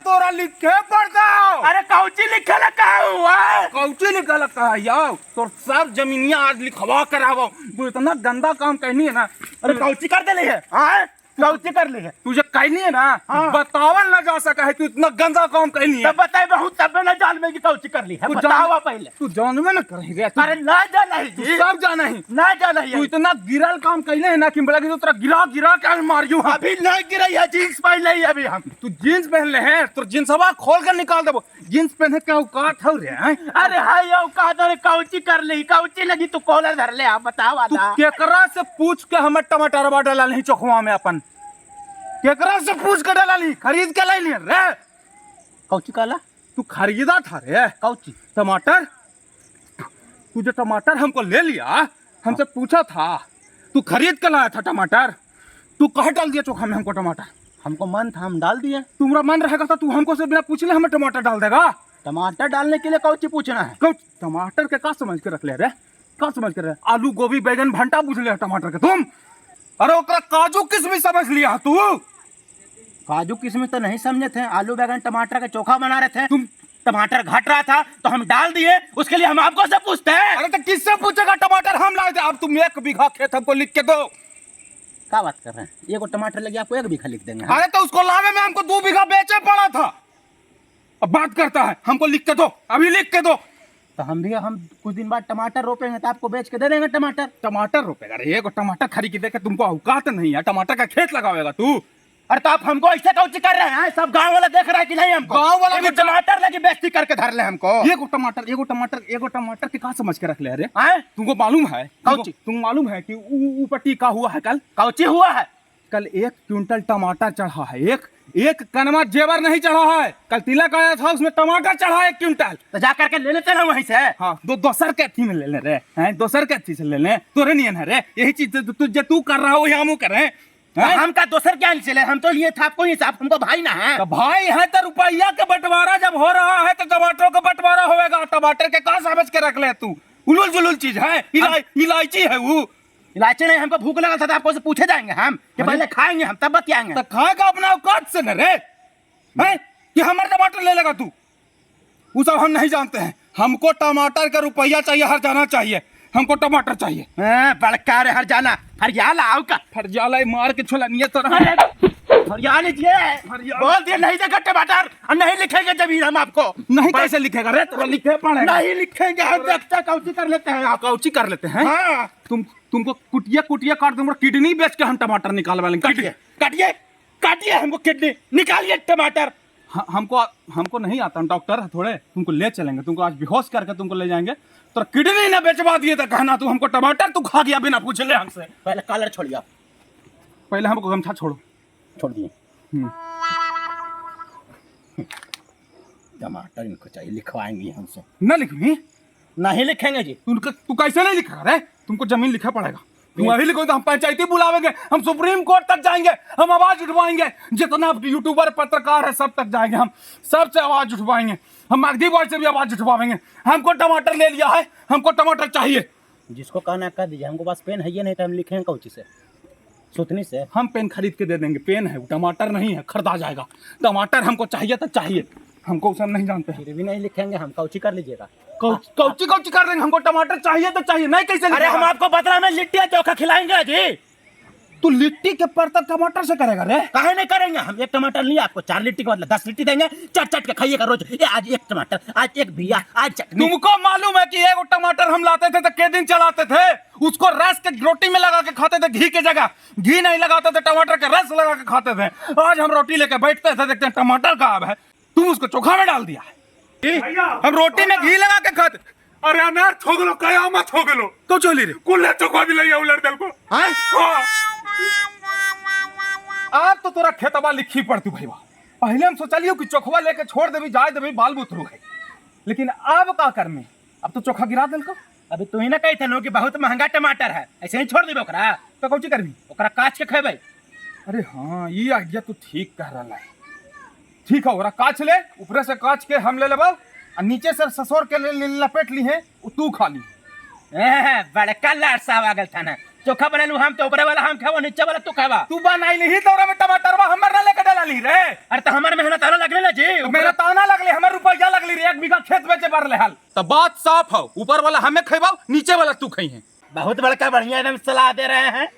तोरा लिखे पड़ता। अरे कौची लिखे ला का हुआ? कौची लिखे ला का यार? तोर सब जमीनिया आज लिखवा कर आवो। तू इतना गंदा काम कहनी है ना। अरे कौची कर देली है? हां कौची कर ली है? तुझे कहनी है ना, हाँ। बतावल ना जा सका है, तू इतना गंदा काम कहनी है। तब बताए बहुत, तब ना जान में कि कौची कर ली है। तू बतावा पहले। तू जानवे ना करही रे। अरे ना जान है तू जी। सब जाना ही। ना जान है। तू इतना गिरल काम कहले है ना कि बड़ा कि तोरा गिरा गिरा के मारियो हम। अभी नहीं गिरई है, जींस पहन ले अभी हम। तू जींस पहन ले है तो जींसवा खोल कर निकाल देबो। जींस पहने के औकात हौ रे, हैं? अरे हाय औकात, अरे कौची कर ली? कौची लगी तू कॉलर धर ले, आप बतावा तू ना। केकरा से पूछ के हमें टमाटरवा डाला नहीं चोखवा में अपन? केकरा से पूछ के डाला नहीं, खरीद के लाई रे? कौची काला? तू खरीदा था रे। कौची? टमाटर। तू जो टमाटर हमको ले लिया, हमसे पूछा था, तू खरीद के लाया था टमाटर। तू कहाँ डाल दिया चोखा में हमको टमाटर? हमको मन था हम डाल दिए। तुम्हारा मन रहेगा तो तू हमको से बिना पूछले हमें टमाटर डाल देगा? टमाटर डालने के लिए कौची पूछना है? क्यों टमाटर के का समझ के रख ले रे? का समझ के रे? आलू गोभी बैगन भंटा पूछ ले टमाटर के तुम? अरे ओकरा काजू किशमिश समझ लिया तू? काजू किशमिश तो नहीं समझे थे, आलू बैगन टमाटर का चोखा बना रहे थे। तुम टमाटर घट रहा था तो हम डाल दिए, उसके लिए हम आपको से पूछते हैं। अरे तो किससे पूछेगा? टमाटर हम लाए थे। अब तुम 1 बीघा खेत हमको लिख के दो। क्या बात कर रहे हैं? एक टमाटर लगे आपको 1 बीघा लिख देंगे हम। अरे तो उसको लावे में हमको 2 बीघा बेचे पड़ा था। अब बात करता है, हमको लिख के दो, अभी लिख के दो। तो हम भी हम कुछ दिन बाद टमाटर रोपेंगे तो आपको बेच के दे देंगे टमाटर। टमाटर रोपेगा रे? एक टमाटर खरीद के देखे तुमको औकात नहीं है, टमाटर का खेत लगावेगा तू? अरे तो आप हमको ऐसे कौची कर रहे हैं? सब गांव वाला देख रहा है कि नहीं हमको? गांव वाला एगो भी टमाटर लगी बेइज्जती करके धर ले हमको। एगो टमाटर, एगो टमाटर, एगो टमाटर के का समझ के रख ले रे? आए? तुमको मालूम है? कौची? तुमको मालूम है कि ऊपर टीका हुआ है कल? कौची हुआ है? कल 1 क्विंटल टमाटर चढ़ा है। एक कनमा जेवर नहीं चढ़ा है। कल तिलक आया था, उसमें टमाटर चढ़ा है 1 क्विंटल। तो जा करके ले लेते ना वहीं से। हाँ, दो दोसर के अथी में ले ले रे, हैं? दोसर के अथी से ले ले, तोरे नियन है रे। यही चीज तू जो तू कर रहा हो वही हमू कर रहे हैं। तो हम का दोसर क्या चले? हम तो लिए था आपको हिसाब, हमको भाई ना है। तो भाई है तो रुपया के बंटवारा जब हो रहा है तो टमाटरों का बंटवारा होएगा। टमाटर के का समझ के रख ले तू? उलूल जुलूल चीज है, इलायची है वो। इलायची नहीं, हमको भूख लगा था तो आपको से पूछे जाएंगे हम कि पहले खाएंगे हम तब बतियाएंगे। तो खाएगा अपना औकात से न रे, हैं? कि हमारे टमाटर ले लेगा तू? वो सब हम नहीं जानते हैं। हमको टमाटर का रुपया चाहिए, हर जाना चाहिए, हमको टमाटर चाहिए। हाँ, बड़का रे हर जाना, फरियाल आओ का। फरियाल आई मार के छोला नियत रहा। अरे, फरियाल लीजिए। फरियाल। बोल दिए नहीं देगा टमाटर और नहीं लिखेंगे जमीन हम आपको। नहीं कैसे लिखेगा रे? तोरा लिखे पड़ेगा। नहीं लिखेंगे हम, देखते हैं, कौची कर लेते हैं आप। कौची कर लेते हैं? हाँ। तुमको कुटिया कुटिया काट दूंगा, किडनी बेच के हम टमाटर निकालवा लेंगे। काटिए काटिए काटिए हमको किडनी निकालिए टमाटर। हमको नहीं आता, हम डॉक्टर है थोड़े, तुमको ले चलेंगे, तुमको आज बेहोश करके तुमको ले जाएंगे। तो किडनी ना बेचवा दिए तो कहना तू हमको टमाटर तू खा गया बिना पूछे ले हमसे। पहले कॉलर छोड़िए आप। पहले हमको गमछा छोड़ो। छोड़ दिए। टमाटर इनको चाहिए, लिखवाएंगे हमसे। ना लिखवी? नहीं लिखेंगे जी। तू कैसे नहीं लिखा रे? तुमको जमीन लिखा पड़ेगा। तुम अभी लिखो तो हम पंचायती बुलावेंगे, हम सुप्रीम कोर्ट तक जाएंगे, हम आवाज उठवाएंगे, जितना यूट्यूबर पत्रकार है सब तक जाएंगे, हम सबसे आवाज उठवाएंगे, हम मगधी बॉय से भी आवाज उठवाएंगे। हमको टमाटर ले लिया है, हमको टमाटर चाहिए। जिसको कहना कह दीजिए, हमको पास पेन है ये नहीं तो हम लिखेंगे कौची से? सुतनी से। हम पेन खरीद के दे देंगे, पेन है टमाटर नहीं है, खरीदा जाएगा। टमाटर हमको चाहिए तो चाहिए, हमको सब नहीं जानते हैं। फिर भी नहीं लिखेंगे हम, कौची कर लीजिएगा। कौची कौची कर देंगे, हमको टमाटर चाहिए तो चाहिए, नहीं कैसे अरे लिखेगा? हम आपको बदला में लिट्टी चोखा खिलाएंगे जी। तू लिट्टी के परतक टमाटर से करेगा रे? काहे नहीं करेंगे हम? 1 टमाटर लिए आपको 4 लिट्टी के बदले 10 लिट्टी देंगे, चट चट के खाइएगा रोज। ये आज 1 टमाटर, आज 1 बिया, आज चटनी। तुमको मालूम है कि 1 टमाटर हम लाते थे तो के दिन चलाते थे, उसको रस के रोटी में लगा के खाते थे, घी के जगह घी नहीं लगाते थे, टमाटर के रस लगा के खाते थे। आज हम रोटी लेके बैठते थे, देखते हैं टमाटर का अब है, तुम उसको चोखा में डाल दिया है। हम रोटी में घी लगा के खाते। अरे अनर्थ हो गलो, कयामत हो गलो। तो चली रे कुल्ले चोखा भी लइया उलर दल को। हाँ? हाँ। आप तो तोरा खेतवा लिखी पड़ती भाई। पहले हम सोचलियो कि चोखवा लेके छोड़ देबी, जाए देबी, बाल बुतरू है, लेकिन अब का करमे? अब तो चोखा गिरा दिल को। अभी तू ही ना कही थे कि बहुत महंगा टमाटर है, ऐसे ही छोड़ देबे ओकरा। तो कौची करबी? ओकरा काट के खेबै। अरे हाँ, ये आइडिया तू ठीक कह रहा है। ठीक है, ओकरा काट ले, ऊपर से काट के हम ले लेबो और नीचे से ससोर के ले लपेट ली है, तू खा ली। बड़का लाट साहब आ गल था ना, चोखा बनेलू हम तो ऊपर वाला हम खावा, नीचे वाला तू खावा। तू बनाई नहीं तोरा में टमाटरवा हमर ना लेके डाली रे। अरे तो हमार मेहनत आना लगले ना जी। मेरा ताना लगले, हमर रुपया लगली रे, 1 बीघा खेत बेचे पड़ले हल। तो बात साफ हो, ऊपर वाला हमें खेबाओ, नीचे वाला तू खई है। बहुत बड़का बढ़िया एकदम सलाह दे रहे हैं।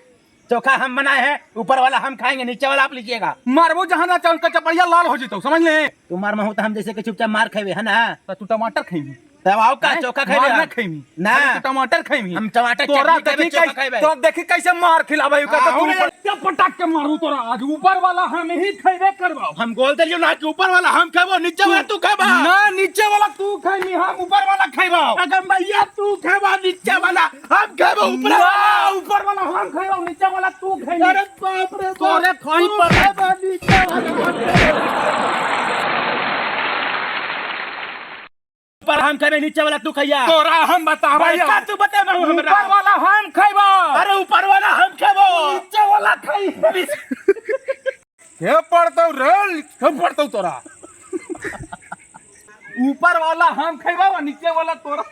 चोखा हम बनाए हैं, ऊपर वाला हम खाएंगे, नीचे वाला आप लीजिएगा। मारबो जहाँ ना चाहे चपड़िया लाल हो जतो, समझ ले। तू मार महू तो हम जैसे कि चुपचाप मार खेबे है ना। तो तू टमाटर खइबी। तब आओ का चोखा खेबे? मार ना खइबी ना। तू टमाटर खइबी। हम टमाटर तोरा चटनी खेबे, देखी चोखा कैसे खेबे। तो देखी कैसे मार खिलाबै का। तो हाँ, तू पटक के मारू तोरा आज। ऊपर वाला हम ही खइबे करबो। हम गोल देलियो ना कि ऊपर वाला हम खेबो, नीचे वाला तू खेबा। ना नीचे वाला तू खइबी, हम ऊपर वाला खइबो। अगर भैया तू खेबा नीचे वाला, हम खेबो ऊपर वाला। ऊपर वाला हम खइबो, नीचे वाला तू खइबी। अरे बाप रे बाप, तोरे खाई तू पर। खेबा नीचे वाला, हम खेबो। ऊपर हम खेबे, नीचे वाला तू खइया। तोरा हम बताबै। बड़का तू बता हमरा। ऊपर वाला हम खइबो। अरे ऊपर वाला हम खेबो, नीचे वाला खइ। के पड़तौ रे, के पड़तौ तोरा। ऊपर वाला हम खइबो आ नीचे वाला तोरा।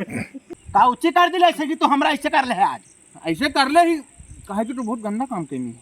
काउची कर दिले ऐसे कि तू हमरा ऐसे कर ले आज। ऐसे कर ले ही काहे कि तू बहुत गंदा काम कइनी।